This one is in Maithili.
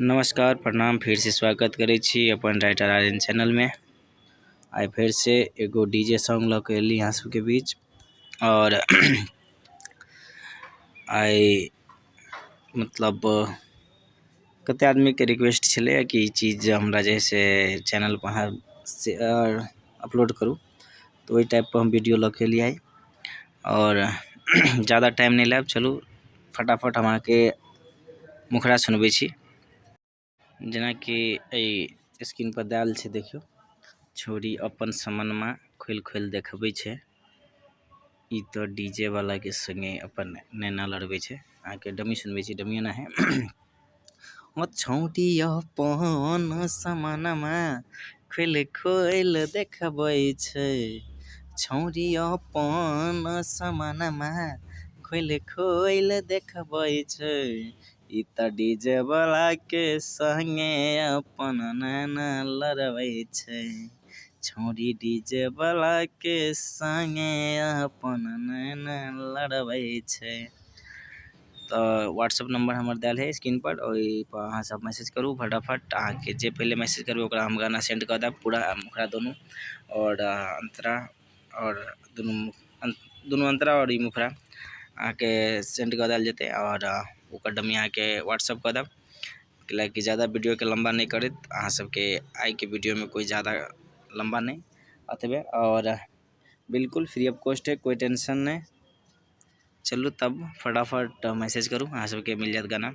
नमस्कार, प्रणाम। फिर से स्वागत करै छी अपन राइटर आर्यन चैनल में। आइ फेर से एगो डीजे सॉन्ग लऽ के एली अहाँ सबके बीच। और आइ मतलब कते आदमी के रिक्वेस्ट छलै कि ई चीज हमरा जे से चैनल पर अहाँ शेयर अपलोड करू, तो ओहि टाइप पर हम वीडियो लऽ के एली आइ। और ज़्यादा टाइम नहीं लेब, चलू फटाफट हम अहाँके मुखड़ा सुनबै छी। जेनाकि एहि स्क्रीन पर दायल छै, देखियौ, छौरी अपन समनमा खोलि खोलि देखबै छै। ई तऽ डीजे वाला के संगे अपन नैना लड़बै छै। अहाँके डमी सुनबै छी, डमी ना है। ओ छौरी अपन समनमा खोलि खोलि देखबै छै, छौरी अपन समनमा खोलि खोलि देखबै छै। ई तऽ डीजे वाला के संगे अपन नैना लड़बै छै, छौरी डीजे वाला के संगे अपन नैना लड़बै छै। तऽ व्हाट्सअप नंबर हमर देल है स्क्रीन पर, ओहि पर अहाँ सब मैसेज करू फटाफट। अहाँके जे पहिले मैसेज करबै ओकरा हम गाना सेंड कऽ देब पूरा मुखड़ा दोनों और अंतरा और दुनू दुनू अंतरा और ई मुखड़ा अहाँके सेंड कऽ देल जेतै और ओकर डमी अहाँके व्हाट्सअप कऽ देब। कैलाकि ज़्यादा वीडियोके लम्बा नहि करैत अहाँ सबके आइके वीडियोमे कोइ ज़्यादा लम्बा नहि अतबे और बिल्कुल फ्री ऑफ कॉस्ट है, कोई टेंशन नहीं। चलू तब फटाफट मैसेज करू, अहाँ सबके मिल जायत गाना।